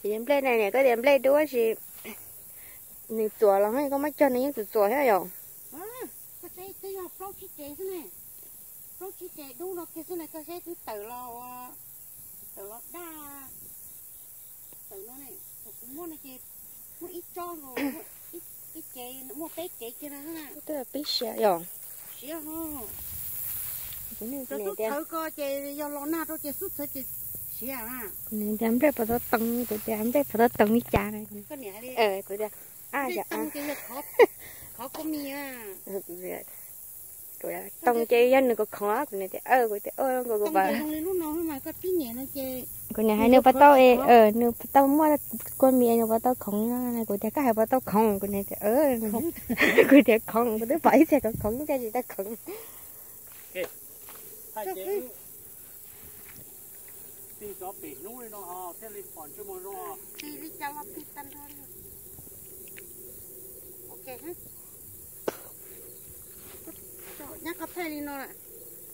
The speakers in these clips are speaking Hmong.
Nplej na, koj tias nplej dub tsis, nws txuas los koj muab cog nws yeej txuas txuas thiab yom. Koj saib twb yog plaub tsib cev xwb ne, plaub tsib cev dub no kiag xwb ne, koj saib twb tawm los, tawm los daj, tawm no ne, thaum kuv muab no ces muaj ib tsob los, ib cev, muaj peb cev kiag no xwb na. Twb pib siav yom. Siav ho. Cov xub txhawv ko ces yog los nag rau ces xub txhawv ces siav na. Kuv tias nplej puas tau toov, kuv tias nplej puas tau toov li cas na. Kuv tias, a, yog, khov kua mis. Kuv tias toov ces yog nws kom khoov, kuv niam tias, kuv tias, kuv, kuv niam hais nws puas tau, nws puas tau muaj kua mis nws puas tau khoov no, kuv tias koj hais puas tau khoov, kuv niam tias, kuv tias khoov, kuv twb pom ib txhia khoov khoov thiaj tsis tau khoov. Nyab koj thaij li no,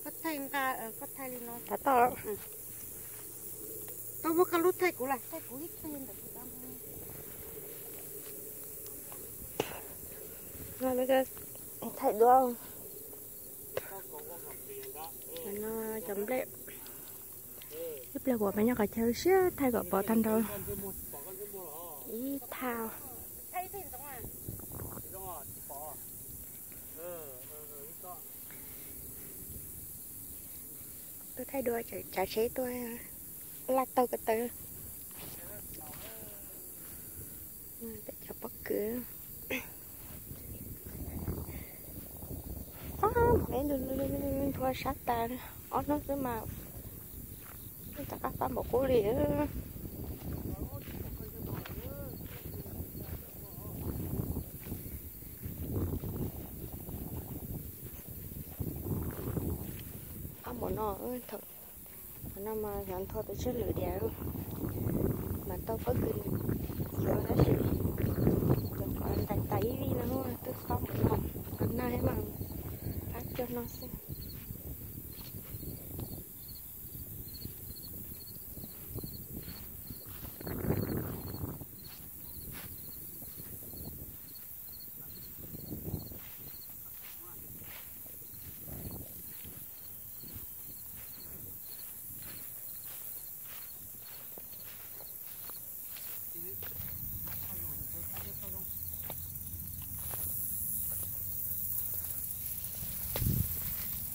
koj thaij nqa, koj thaij li no. Tau, tau muab koj lub thaij kuv lawm, thaij kuv ib thaij ntawm kuv. Thaij duab. No cov nplej, ib pliag kuv peb nyob qhov chaw siab thaij kom pom tag nrho ib thaj. Tuaj thaij duab, tsav tsheb tuaj laj taug ko taw. Peb cov pob kws nthuav sab tas, ob hnub xwb mas rov qab fab npaum qub li. Fab npaum no, thaum no mas xyov ntho tus tswj lwm diam mas tau pob kws yuav tab sis cov qhov ntais tas ib vij no twb fab npaum no, qhov nag mas fab cuag no xwb.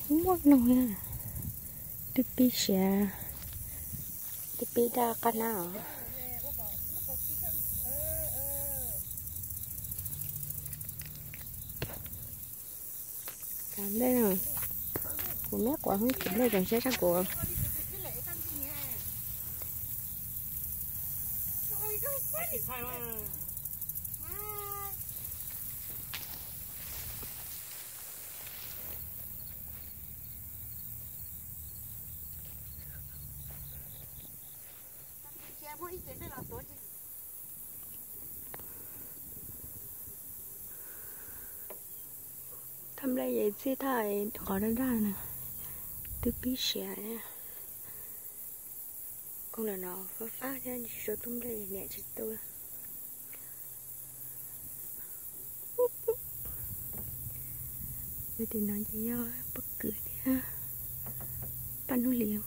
Muaj noog, twb pib siav, twb pib daj qab hnab os. Cov nplej no, kuv meb quav hwb, cov nplej tseem siab tshaj kuv. Thaj nplej yeej txij thaj qhov daj daj na, twb pib siav. Koog no no fab fab thiab tsis tshua tu nplej, niam tsis tu. Yog tim no ces yog pob kws thiab paj hnub hlis.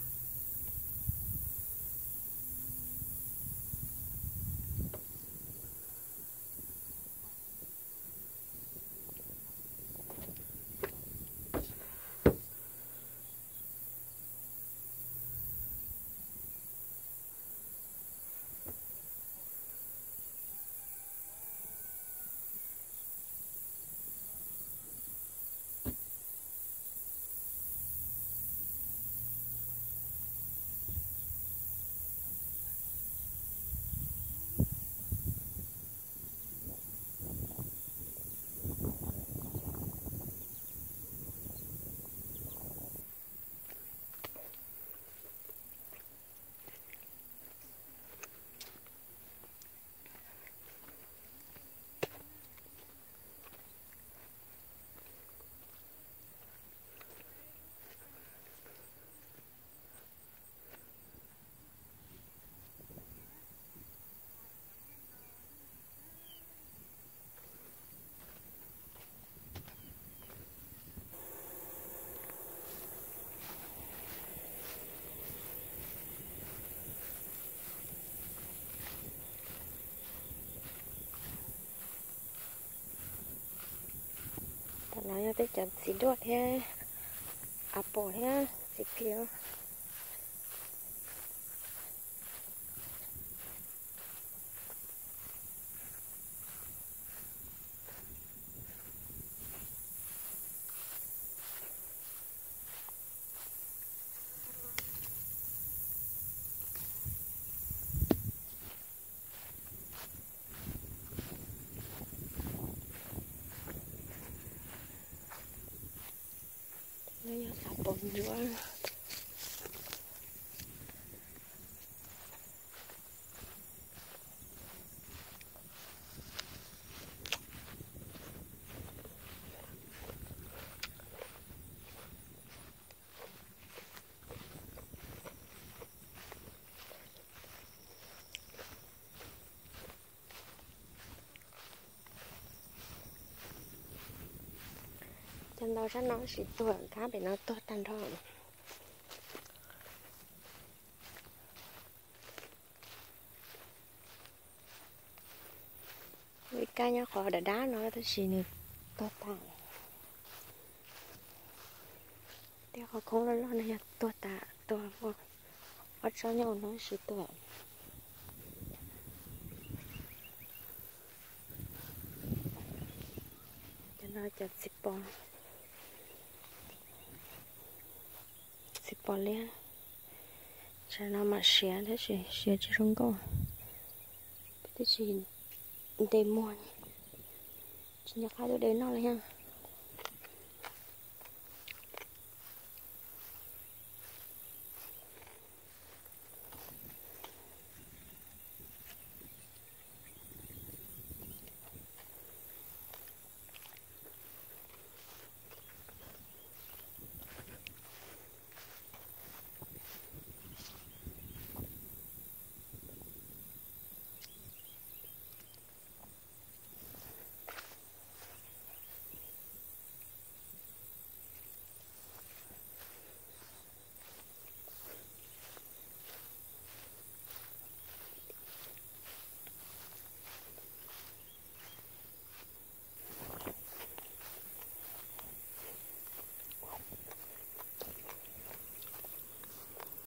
Cov txiv duaj thiab apple thiab txiv phiv. No yog xav pom ntsuab. Cov ntau sab no tab sis tuag, kab pem no tuag tag nrho. Ib kab nyob qhov dab dab no tab sis nws tuag tas. Tej qhov khoob loj loj no yog tuag tas, tuag muaj ob tsob nyob no tab sis tuag. Cov no cov txiv pos, txiv pos liab. Tsam no mam siav tab sis siav tsis zoo nkauj, twb tsis ntes muag, tsis nco qab tuaj de noj li thiab.